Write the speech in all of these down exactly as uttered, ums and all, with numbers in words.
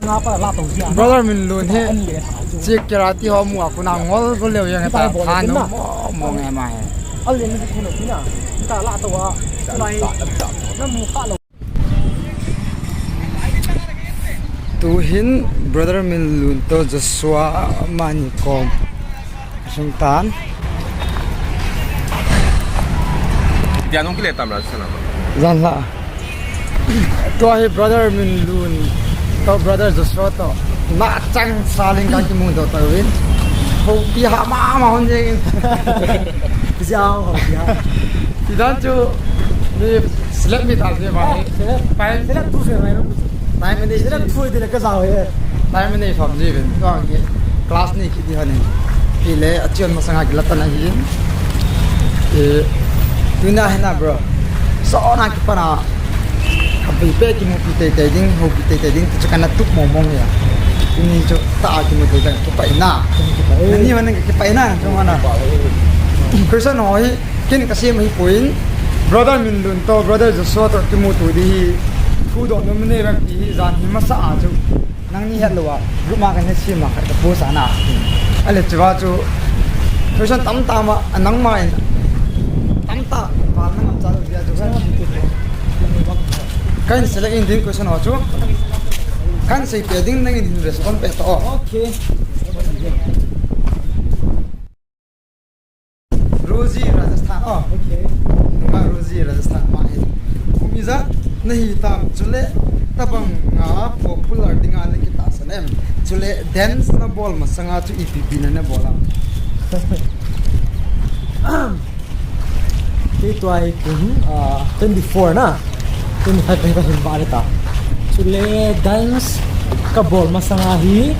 Brother Minlun hi, chi karate ho mu a kona ngol gol leu jeng ta, tha nom mo mo nge ma he. Tuhin Brother Minlun toh Joshua amani kom sung tan. Dia nung kile tam ra sana. Jan la. Tua hi Brother Minlun toh Brother Joshua toh na chang sa leng kakimuto tauvin. Houpi ha mama hon jeng in. Pizza ho pia. Ti dan chu ni slap mi ta je ba. Slap. Pai. Slap tu se mai no. Time manage. Slap tu de ka jao he. Time manage som ji vin. Tua hi class ni kiti hanin. Ti le achion masanga kila tan ahi. E, tuna hi na, bro. So na kipana. Abei pe kimupi teitei ding, houpi teitei ding, ti chu kana tup mong mong hi a. Tuni chu ta kimu teitei, kipa ina. Kipa ina. Nani ho nang kipa ina, chu mana. Question ho hi, ken kasem hi point. Brother Minlun toh, Brother Joshua toh kimuto di hi. Thudoh nom nei vang ti hi jan hi masa a chu. Nangni het lou a, group ma kan het sim a, ka post ana. Ale chuva chu, question tamtah ma, nangma in, tamtah, val na ngam cha lou dia chu kan. Kan select in ding question ho chu. Kan sei pe ding nangin hin respond pe to. Okay. Rosie Rajasthan. Oh, okay. Nunga Rosie Rajasthan ma hi. Kum ijat nahi tam chule tabang a popular dinga nakitahsan em. Chule dance nabol masanga chu ipi ipi na nabol am. Kei tua hi kum, ah, twenty-four na. Twenty-five ka hin vale ta. Chule dance kabol masanga hi,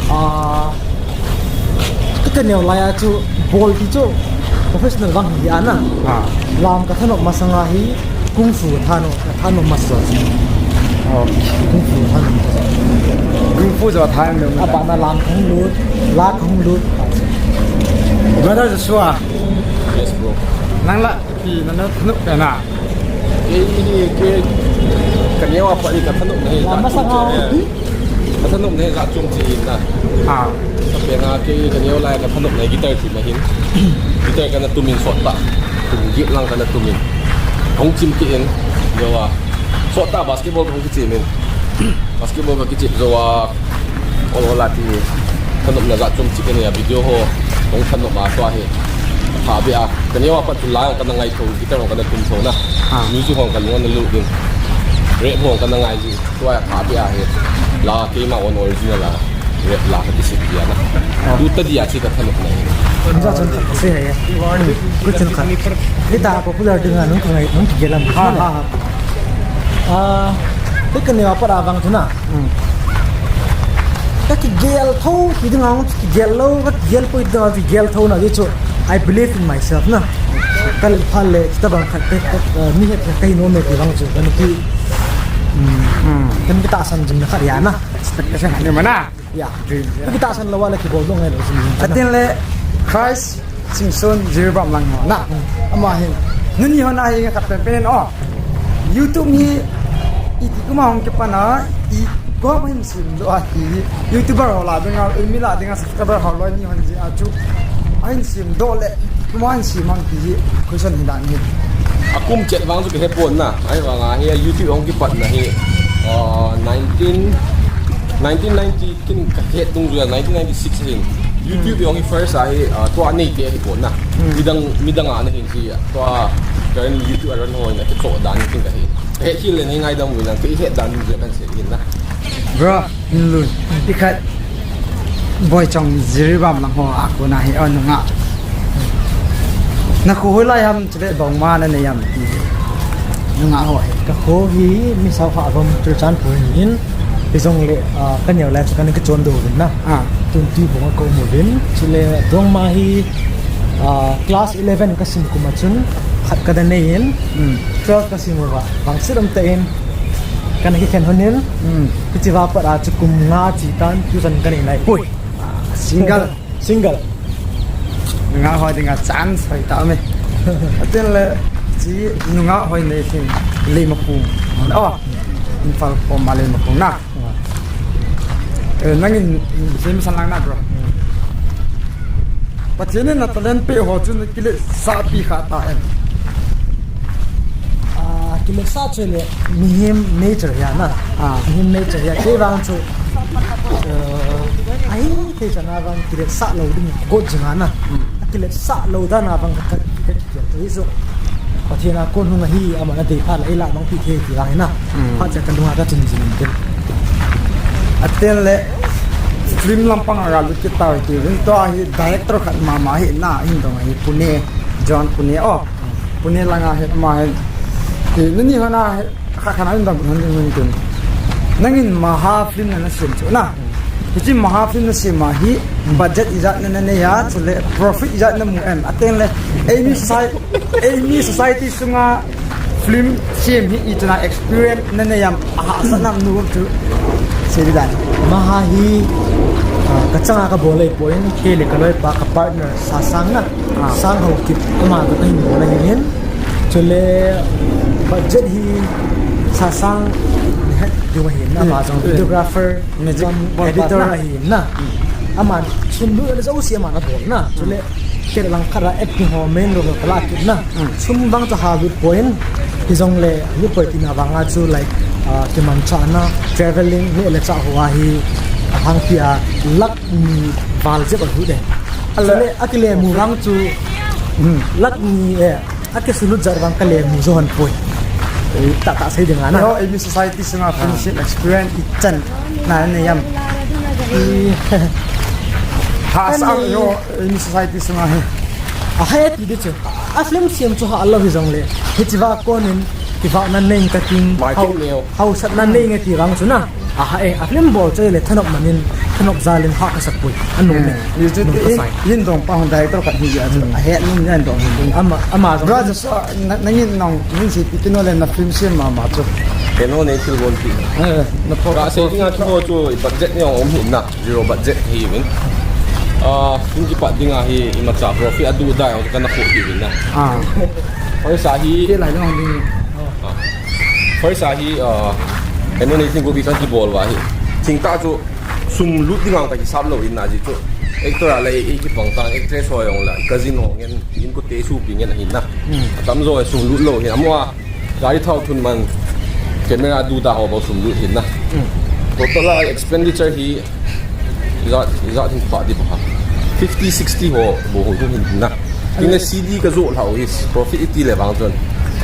ah, ka, ka neo lai a chu bol hi chu professional vang hi ana. Ah. Lam ka thanop masanga hi kung fu thanop, thanop masa. Oh. Kung fu thanop masa. Kung fu jo thanop. Abana lam kahung lut, la kahung lut. Brother Joshua. Yes, bro. Nang la Pi, nana thanop pe na. Kei hi, kei, ka neo a pat hi ka thanop na hi. La masanga. Ka thanop na hi jat chom chi hin na. Ah. Ka pe na kei ka neo lai ka thanop na hi guitar chi ma hin. Guitar kana tum in sot ta. Tum git lang kana tum in. Hung chim kit in. Neo a. Sot ta basketball hung kichim in. Basketball ka kichep jou a, ol ol a ti, thanopna jat chom cheh kanei a, video ho, hung thanop a tua hi, pha beh a, ka neo a pat chu la kana ngai tho, guitar ho kana tum tho na, ah, music ho kalung ana lut ding, rap ho kana ngai ji, tua hi pha beh a hi, la keima own original a, rap la ka kisem ji a na, ah, tu ta dia chu ka thanopna hi. Jat chom cheh kanei a, ku chun kha, guitar popular ding a nung kangai, nung kigel a, ha, ha, ha. Ah, te ka neo a pat a vang chu na. Hmm. Ka kigel tho, hi ding ang, kigel lou, ka kigel poi ding ang, kigel tho na, chu, I believe in myself na. Ka le pha le, tabang khat, te, te, eh, mi het ka hi nom e ti vang chu, ka ki, hmm, hmm, ka kitahsan jing na khat ahi na. Expectation ni mana. Ya. Dream, ya. Ka kitahsan lou a le kibol dong ngai lou sin. Atin le Christ Singson Jiribam lang ho na. Ama hin. Nuni ho na hi nga khat pen pen o. YouTube hi iti kuma hung kipan a, i ko ma hin sim doh a ti. YouTuber ho la ding a, mi la ding a subscriber ho loi ni hon ji a chu. A hin sim doh le, iti kuma hin sim hon ti hi. Question hi dan hi. A kum chet vang chu ka he pon na. Ahivang a hi YouTube hung kipat na hi. Uh, nineteen, nineteen ninety Kin ka het tung jui a nineteen ninety-six hin. YouTube jong hi first a hi, ah, tua nei te hi pon na. Hmm. Midang, midang a na hin hi a. Tua, ka in YouTube a ran ho na ke cho dan kin ka hi. Ka het hi le nei ngai dam wi na, ke het dan jui kan se hin na. Bro, in lun. I khat Boichong Jiribam lang ho a ko na hi, oh, nunga. Na kho hoi lai ham, chule bang ma na nei ham. Nunga ho hi. Ka kho hi, mi sao kha avom Churachandpur hin. Hijong le, ah, ka neo lai chu kana kichon doh uvin na. Ah. Tun tui bong a ka um uvin. Chule dong ma hi, ah, class eleven ka sim kum a chun khat ka da nei in. Hmm. Twelve ka sim uva. Bang sit um ta in. Kana kikhen hon in. Hmm. Hichi va pat a chu kum nga chi tan tuition ka nei nai. Poi. Ah, single. Single. Nunga hoi dinga chance hoi ta me. Atin le chi nunga hoi nei sin Leimakhong. Oh, Imphal kom a Leimakhong na. Ah. Eh, nangin, in, same sang lang na, bro. Pathen in na talent pe ho chu na kiletsah pi kha ta em. Ah, kiletsah chu le mihem nature hi a na. Ah. Mihem nature hi a. Kei vang chu, eh, ahi thei chana vang kiletsah lou ding got jing a na. Hmm. Kiletsah lou dan a vang ka, ka, ka, ka, ka, ka, ka, Pathen a kon hung ahi, aman adei phat le eilah bang pi thei ti vang hi na. Hmm. Phat cha ka lunga ka chun jing in tin. Aten le film lampang a ga lut kit tau ti vin, tua hi director khat mama hi na, hin dong hi Pune, John Pune, oh, Pune langa hi ama hi. Ti nani hana hi, kha khana hin dong hun ding hun tin. Nangin Maha film na na sem chu na. Hiche Maha film na sem a hi budget ijat na na nei a, chule profit ijat na mu em. Aten le, eimi society, eimi society sunga film sem hi i chana experience na nei am, ahahsatna um nu chu sei ding dan. Maha hi, ah, ka changa ka bol ahipoi, kei le ka loipa ka partner Sasang na. Ah. Sang Haokip ama toh ka hin bol ahin. Chule budget hi Sasang het ding ahin na, ama jong videographer, music, editor ahin na. Ama sum lut jouse ama na bol na. Chule kei lang khat a acting ho main role ka la kit na. Sum vang chu ha lut poi, hijongle lut poi tina vanga chu, like, ah, kimanchahna, travelling, neh le chah ho a hi ahangpi a lakh ni val jep a lut e. Chule akile mu vang chu lakh ni e. Akisulut jat vang ka le mu jo hon poi. Eh, tah tah sei ding a na. Yo, eimi society sunga friendship experience ichan na nei am. Eh. Ha sa yo, eimi society sunga hi. Ahai ti di chu. A film sem chu ha lou hijongle. Hiche va konin kivahna nei ka ting. Hao, haosatna nei nge ti vang chu na. Aha, eh, a film bol chu le thanop manin, thanop jalin ha ka sak poi. Anom e. Ni chu in dong pa hon director khat hi a chu. Ahet nom jan dong. Ama, ama jong. Bro, just, uh, na, nangin nong, nangin si pi kino le na film sem mama chu. Keno nei thil bol pi. Eh, na pro. Ka sei dinga chu chu budget nei um hi na, zero budget hi vin. Ah, film kipat dinga hi imacha profit adu dai kana khu hi vin na. Ah. Oi sa hi. Ke lai long ding. First a hi, ah, M N eighteen Gopi kan kibol uva hi. Thingtah chu sum lut ding ang ka hisap lou in na ji chu. Actor a lei i kipang tan, actress ho jong la, cousin ho ngen, in ko te su pi ngen ahin na. Hmm. Atam jo sum lut lou hin. Amo a, gari thau thun man, camera du da ho bou sum lut hin na. Hmm. Total a expenditure hi, Ijat, ijat hin pha di ba. Fifty, sixty ho, bou ho hin na. Tin le C D ka jo lhau hi, profit iti le vang chun.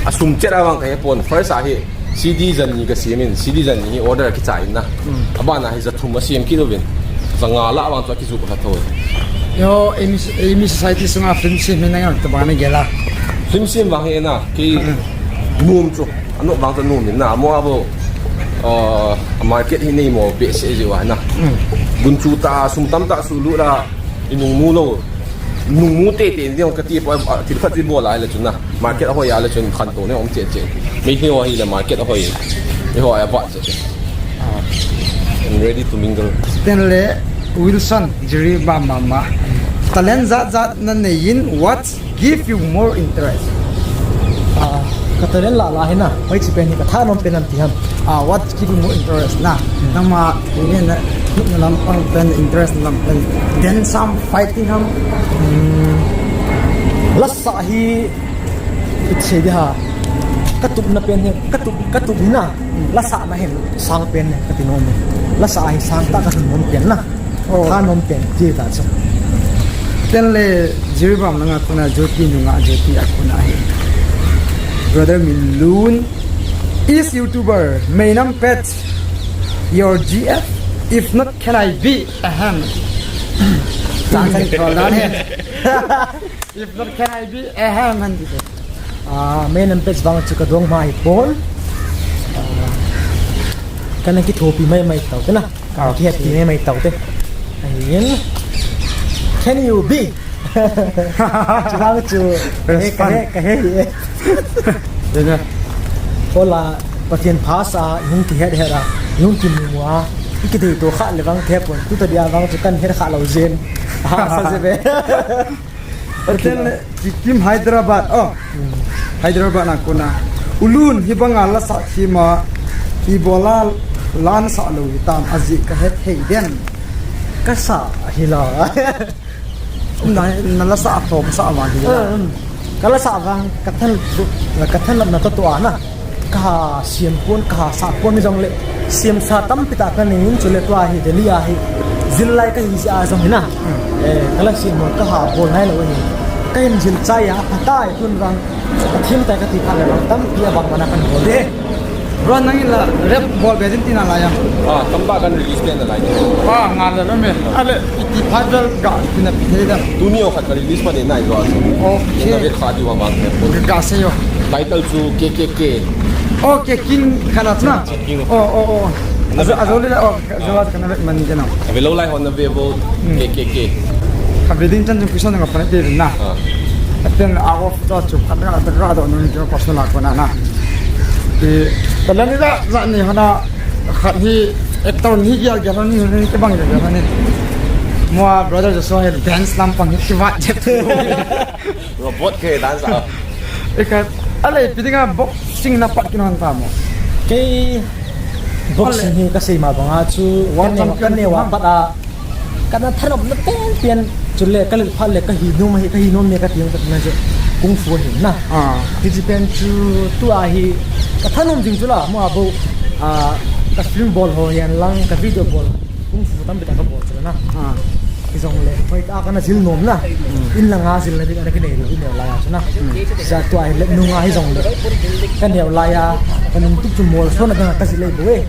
A sum chet a vang ka he pon. First a hi, C D jan ni ka siam in, C D jan ni hi order kicha in na. Mm. Aban a hi ja thum a siam kit uvin. Ja nga la vang chu a kiju ka tho. Yo, eimi, eimi society sunga film siam hi na ngai ta ba na gel a. Film siam vang hi na, ki nom chu. Ano bang ta nom in na, amo abo, ah, market hi nei mo behseh ji uva na. Mm. Gun chu ta, sum tam ta su lu la, i nung mu lo. Nung mu te te, ni ka ti po, ah, thil khat ji bol a le chun na. Market a hoi a le chun khan to ne om che che. Mei hi ho hi le market a hoi. Ni ho a ba che che. Ah. I'm ready to mingle. Stanley Wilson, Jiri ba mama. Talent jat jat na nei in, what give you more interest? Ah, ka talent la la hi na, hoi chi pen hi ka thanom pen ham ti ham. Ah, what give you more interest na? Hmm. Nangma, ni na, na lam pang pen interest lam pen. Dance ham, fighting ham. Hmm. Lasa hi, it sei di ha. Ka tup na pen hi, ka tup, ka tup hi na. Lasa na hin, sang pen hi, ka ti nom hi. Lasa hi sang ta ka ti nom pen na. Oh. Thanom pen, ti ta chu. Stanley Jiribam nanga kona Jyoti nunga Jyoti a kona hi. Brother Minlun is YouTuber. Meinam Pet, your G F. If not, can I be? Ahem. Tang tang tol dan he. If not, can I be? Ahem. Ah, Meinam Pet vang chu ka dong mai pon. Ah, kana kithopi mai mai tau, kana. Ka kihetpi mai mai tau te. Ahin. Can you be? Chuvang chu. Ka he, ka he, ka he. Dena. Hola, Pathen pha sa, i hung kihet het a, i hung kimu mu a, i kidei to kha le vang the pon, tu ta dia vang chu kan het kha lou jin. Ha, sa je ve. Pathen le, Sikkim, Hyderabad, oh. Hmm. Hyderabad na kona. Ulun, hi banga lasa thima, hi bola, Lan sa lo hi tam, a zi ka het hei den. Ka sa hi la. Na, na la sa thom sa ma hi la. Hmm. Ka la sa vang, ka than, ka than na to to ana. Ka ha siam pon, ka ha sa pon ni jong le. Siam sa tampi ta ka nei in chu le tua hi Delhi a hi. Zil lai ka hi si a jong hi na. Hmm. Eh, ka la siam mo ka ha bol nai lo hi. Ka hin zil chai a, a tai tun vang. Ka thim tai ka ti kha le vang tampi a bang mana kan bol de. Bro, nang in la rap bol be din tina la ya. Ah, tamba kan release pen la ya. Ah, nga la lo me. Ale, iti phat vel ga tina pi thei da. Tuni o khat ka release pa de nai lo. Okay. Na vet kha di wa bang. Ga, ga se yo. Title chu K K K. Okay, King kana na. King. Oh, oh, oh. Na vet. Azo le, oh, azo kana vet man de na. Ave lo lai hon na ve vo. Hmm. K K K. Ka ve ding chan chu question nga pa na te na. Ah. Aten a of to chu ka ga, ka ga do no ni ko personal ko na na. Ti, ta la ni da, za ni hana, khat hi actor ni gel gel ni, ni ke bang gel gel ni. Mo a brother Joshua hi dance lam pang hi ki vat je. Robot ke dance a. Eka, ale, pi dinga boxing na pat kin hon ta mo. Ke boxing hi ka sei ma banga chu, world champion ka ne wa pat a. Kana thanop na pen pen chu le ka le phat le ka hi nom hi ka hi nom me ka tiang ka na je kung fu hi na. Ah. Ti ji pen chu tu a hi ka thanom jing chu la mo a bo a ka film bol ho yan lang ka video bol kung fu tam bita ka bol chu na. Ah. Ki jong le hoi ta kana zil nom na. In langa zil na ding ana ki nei lo in la ya chu na. Sa tu a hi le nunga hi jong le ka neo la ya ka nung tuk chu mol so na ka zil le bo e.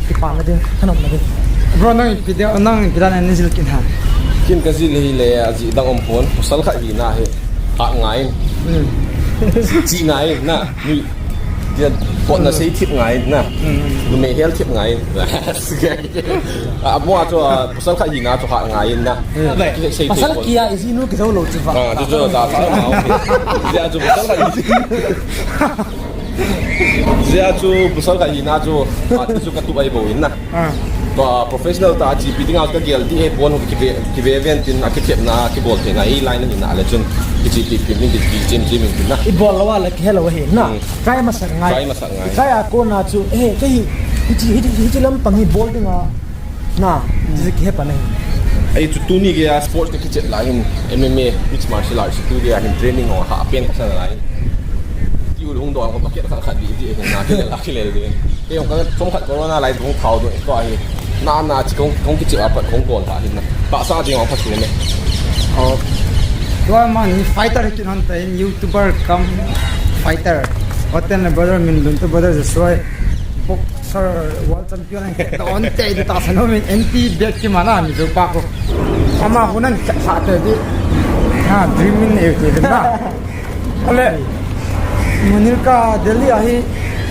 Kipa na ding, thanop na ding. Bro, nang ipi dia, nang ipi dan ani zil kin ha. Kin ka zil hi le, a zi dang om pon, pasal khat hi na hi. Ha ngai. Hmm. Chi ngai na. Ni dia pot na sei thip ngai na. Hmm. Numei hel thip ngai. A mo a chu, a, pasal khat hi na chu ha ngai na. Hmm. Ki sei thip pon. Pasal kia isi nu ki zo lo chu va. Ah, chu chu da sa ma. Dia chu pasal khat hi. Zia chu pasal khat hi na chu, a, ti chu ka tup ahi bou in na. Ah. Tua professional ta a chipi dinga ka gel ti he pon ki ve, ki ve ven tin a kithepna, kibol theina, i line na hi na le chun, ki chipi pin min ki, ki chim chim in na. I bol lo a le ki he lo hi na. Hmm. Try masat ngai. Try masat ngai. Try a kona chu, eh, ke hi, hi chi, hi chi, hi chi lampang hi bol dinga. Na, ti chu kihe pan ahi. Ahi chu tuni geiya sports ka kichet lai hin M M A, mixed martial arts, tu geiya hin training ho ha pen ka sa lai hin. Ti u hung dong ko packet khat khat di di hin na ke la ke le di. Ke hung ka chom khat corona lai hung thau do to ahi. Na na chi kong kong kichet a pat kong kon ta hin na. Ta sa ding ho pa chu ne. Oh. Tua man hi fighter kin hon ta hin YouTuber cum fighter. Hotel na brother Minlun to brother Joshua. Boxer world champion. Don te di ta sano min N T bet ki mana mi jo pa ko. Ama hunan sa te di. Ha, dream in e te na. Ale. Munil ka Delhi ahi.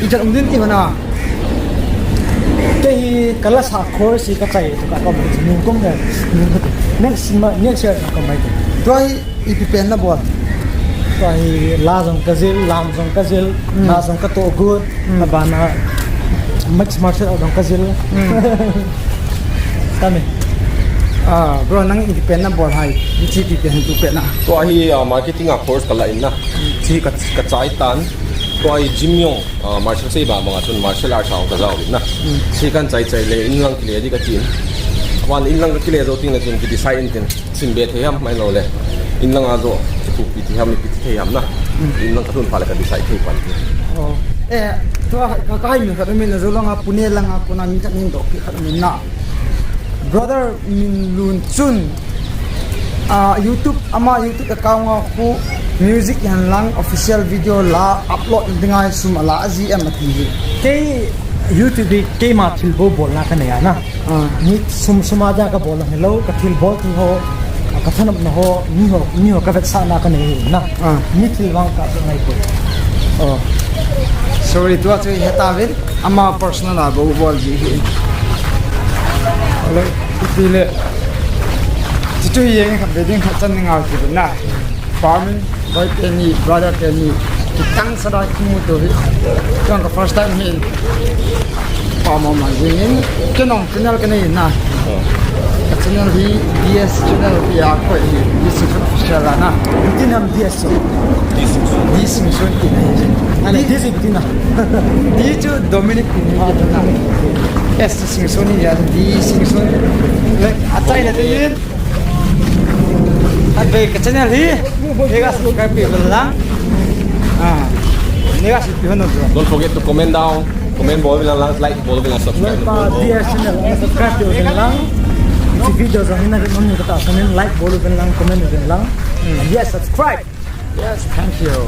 Ijat um din ti mana. Ke hi ka la sa course ka chai to ka ka mun kum ka. Next ma, next year ka mai. Tua hi ipi pen na bol? Tua hi la jong ka zil, lam jong ka zil, hmm, na jong ka to good, hmm, na bana mixed martial art jong ka zil. Hmm. Kami. Ah, bro, nang ipi pen na bol hai? Ichi ipi pen tu pen na? Tua hi, ah, marketing a course ka la in na. Chi ka, ka chai tan. Tua hi gym jong, ah, martial sei ba manga chun martial arts a ka jao in na. Hmm. Chi kan chai chai le in lang kile di ka tin. Wan in lang ka kile jo ting le chun ki decide in tin. Sim be thei ham mai lo le. In langa jo, kipu pi ti ham, pi ti thei ham na. Hmm. In lang ka tun pha le ka decide thei pan ti. Oh. Eh, tua ka, ka hai mi khat min na jo langa Pune langa kona min khat min do pi khat min na. Brother Minlun chun, ah, YouTube, ama YouTube account a khu music yan lang official video la upload dinga sum ala a G M ati hi. Kei YouTube hi keima thil bol bol na ka nei a na. Ah. Mi sum, sum a dia ka bol a hello, ka thil bol thil ho, ka thanopna ho, mi ho, mi ho ka vetsahna ka nei na. Ah. Mi thil vang ka ngai ko. Oh. Sorry, tua chu heta vel, ama personal a bol bol ji hi. Hello, ipi le. Chu chu hi jeng khat ve ding khat chan ngai ki na. Farming, boy teni, brother teni, kitang sada kimu to hi. Kang ka first time hi. Farm ma jing in, kenong channel ka nei na. Channel hi D S channel hi a koi hi, D S Official a na. Tin ham D S. D Singson tin ahi. Ani D S tin a. D chu Dominic tin a na. S Singson ni ya D Singson. Le, achaina tin. Abe ka channel hi. Nega subscribe pe lang. Ah. Nega subscribe ho bro. Don't forget to comment down. Comment bol uvin lang, like bol uvin lang, subscribe bol uvin lang. D S channel subscribe bol uvin lang. Hiche video jong hina vet nom kata, comment, like bol uvin lang, comment uvin lang. Yes, subscribe. Yes, thank you.